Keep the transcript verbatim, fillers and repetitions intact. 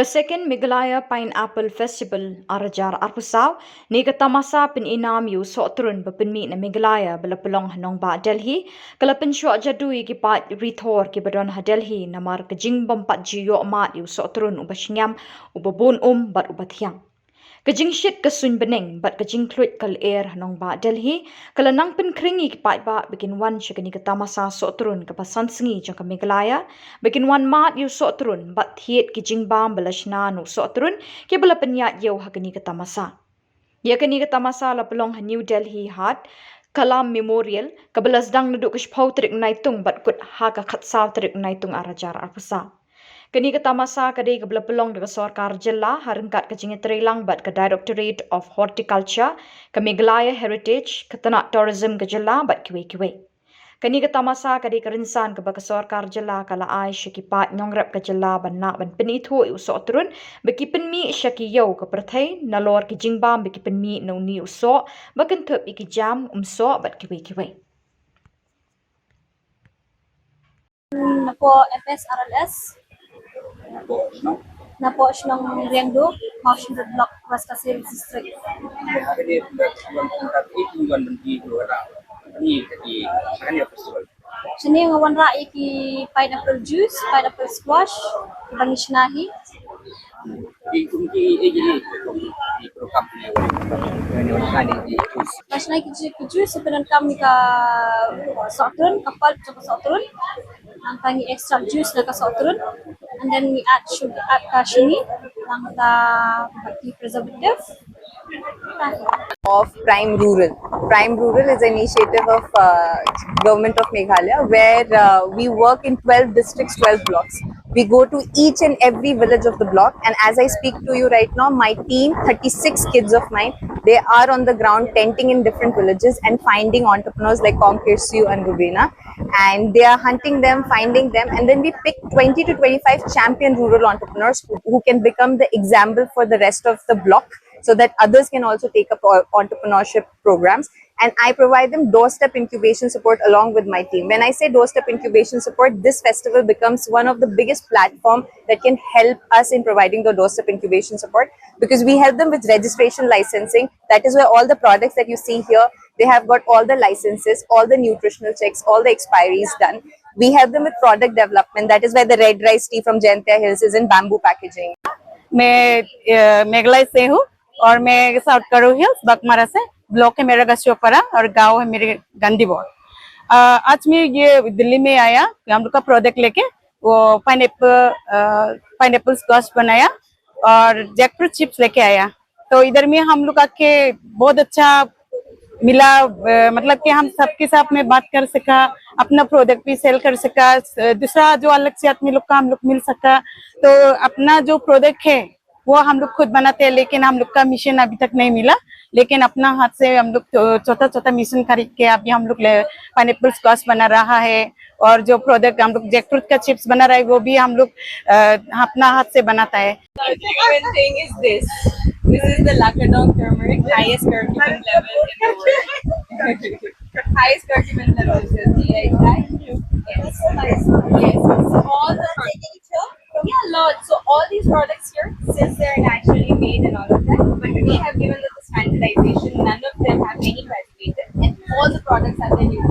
Ka Second Meghalaya Pineapple Festival ar hajar arphew saw, ne ka tamasa pynïnam ïa u sohtrun ba pynmih na Meghalaya ba la pynlong ha nongbah Delhi, ka la pynshoh jadu ïa ki paid rithor kiba don ha Delhi namar ka jingbym pat ju ïoh mad ïa u sohtrun uba shngiam, uba bun um bad uba thiang. Ka jingshit ka suiñ bneng bad ka jingkhluit ka lyer ha nongbah Delhi ka la nang pynkhring ïa ki paidbah ba kin wan sha kane ka tamasa sohtrun kaba san sngi jong ka Meghalaya, ba kin wan mad ïa u sohtrun bad thied ki jingbam ba la shna na u sohtrun kiba la pynïaid ïew ha kane ka tamasa. Ïa kane ka tamasa la pynlong ha New Delhi Haat Kalam Memorial, kaba la sdang naduh ka shiphew tarik Naitung bad kut ha ka khatsaw tarik Naitung ar hajar arphew saw. Kane ka tamasa ka dei kaba la pynlong da ka sorkar jylla ha ryngkat ka jingïatreilang bad ka Directorate of Horticulture, ka Meghalaya Heritage, ka tnat Tourism ka jylla bad kiwei kiwei. Kane ka tamasa ka dei ka rynsan kaba ka sorkar jylla ka la ai sha ki paid nongrep ka jylla ban lah ban pynithuh ïa u sohtrun ba ki pynmih sha ki ïew ka pyrthei nalor ki jingbam ba ki pynmih na une u soh ba kynthup ïa ki jam, umsoh bad kiwei kiwei. Napoh F S R L S. Napoh shnong Riangdo, Mawshynrut Block, West Khasi Hills District. Shane nga wanrah ïa ki pineapple juice, pineapple squash, ban shna hi. Ki kum ki, eh, ki, ki kum ki program ni, ni, ni, ni, ni, ni, ni, ni. Ka shna ki ju-, ki juice, pyndonkam ïa ka sohtrun, ka pulp jong ka sohtrun. Nangta ngi extract juice na ka sohtrun. And then ngi add sugar, add ka shini. Nangta ki preservative. Of Prime Rural. Prime Rural is an initiative of, uh, Government of Meghalaya, where, uh, we work in twelve districts, twelve blocks. We go to each and every village of the block, and as I speak to you right now, my team, thirty-six kids of mine, they are on the ground tenting in different villages and finding entrepreneurs like Kong Kirsiu and Rubina. And they are hunting them, finding them, and then we pick twenty to twenty-five champion rural entrepreneurs who, who can become the example for the rest of the block, so that others can also take up, uh, entrepreneurship programs. And I provide them doorstep incubation support along with my team. When I say doorstep incubation support, this festival becomes one of the biggest platform that can help us in providing the doorstep incubation support, because we help them with registration, licensing. That is where all the products that you see here, they have got all the licenses, all the nutritional checks, all the expiries done. We help them with product development. That is why the red rice tea from Jaintia Hills is in bamboo packaging. मैं, अ, मेघालय से हूँ और मैं साउथ गारो हिल्स, बाघमारा से। ब्लॉक है मेरा गसियापारा और गांव है मेरे गांधीबोड़। अ, आज मैं ये दिल्ली में आया, हम लोग का प्रोजेक्ट लेके, वो पाइनएप्पल, अ, पाइनएप्पल स्क्वैश बनाया और जैकफ्रूट चिप्स लेके आया। तो इधर में हम लोग आके बहुत अच्छा मिला, अ, मतलब कि हम सबके साथ में बात कर सका, अपना प्रोडक्ट भी सेल कर सका, अ, दूसरा जो अलग से आदमी लोग का हम लोग मिल सका। तो अपना जो प्रोडक्ट है वो हम लोग खुद बनाते हैं, लेकिन हम लोग का मशीन अभी तक नहीं मिला, लेकिन अपना हाथ से हम लोग छोटा छोटा मशीन खरीद के अभी हम लोग पाइनएप्पल स्क्वैश बना रहा है, और जो प्रोडक्ट हम लोग जैकफ्रूट का चिप्स बना रहा है वो भी हम लोग, अ, अपना हाथ से बनाता है। Curcumin thing is this. This is the Lakadong turmeric, highest curcumin level in the world. Highest curcumin level is the G I tag. Yes. Yes. So all the, yeah, lot. So all these products here, since they're naturally made and all of that, but we have given them the standardization. None of them have any preservative, and all the products have the new